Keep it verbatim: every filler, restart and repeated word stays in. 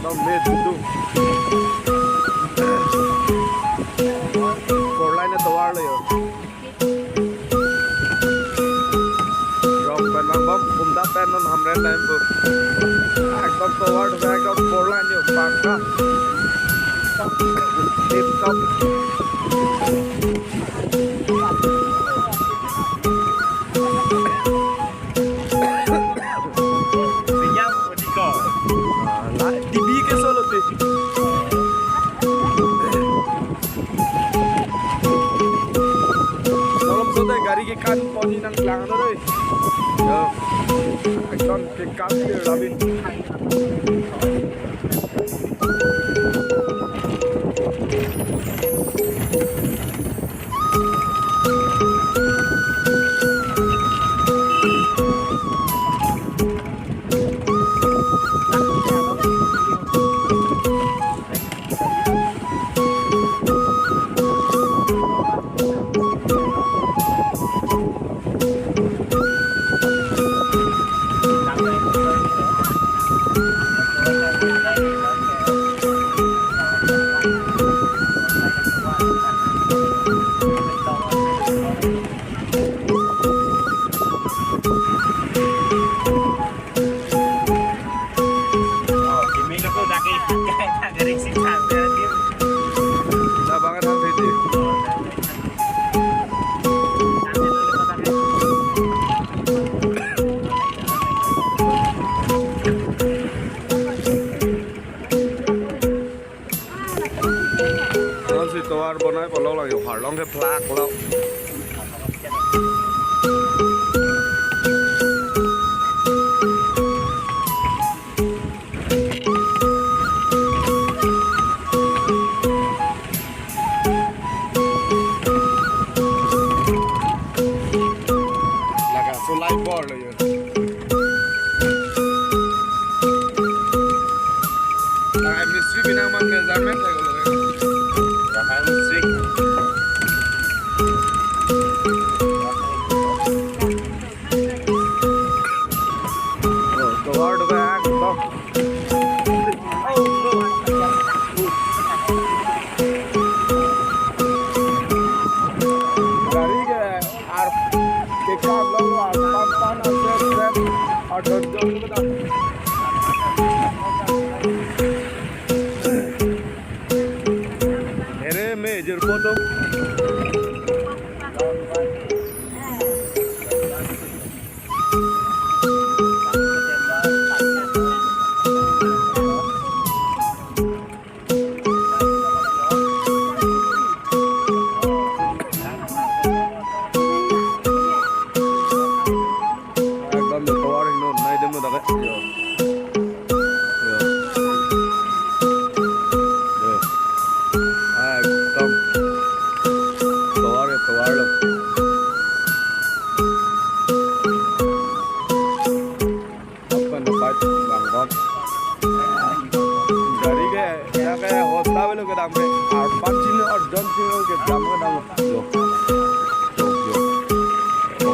Mid tu. Four lane atovar lo jo. Rong pen vangbom, kumdak pen non Hamren line pu. Ekdom atovar, ekdom four lane jo, pakka. Tip top. Sinyal ko di ko. Ah, la, dibi ke solo ti. Tolom sote gari ke kan poni nangklang no doi. Yo. Ekdom ke kan ke labin. Labangan ham piti. Ansi tovar bonai palong lagi, harlong ke plak lo. Laga sulai bor lo jo. Rakhai mistri bina man measurement hai ko lo. Rakhai mistri. Oh, tovar to ekdom. Gari ke ar ke kam lo ar pan pan ar set set ar don don ke dam. Ere me jer poto. Ekdom tovar hingno nai dem no dak ke. Jo. Jo. Jo. Ekdom. Tovar, tovar lo. Apan dapat bang bang. Gari ke, ya ke hosta belo ke dam ke. Ar pan chini ar don chini ke dam ke dam. Jo. Jo, jo. Jo.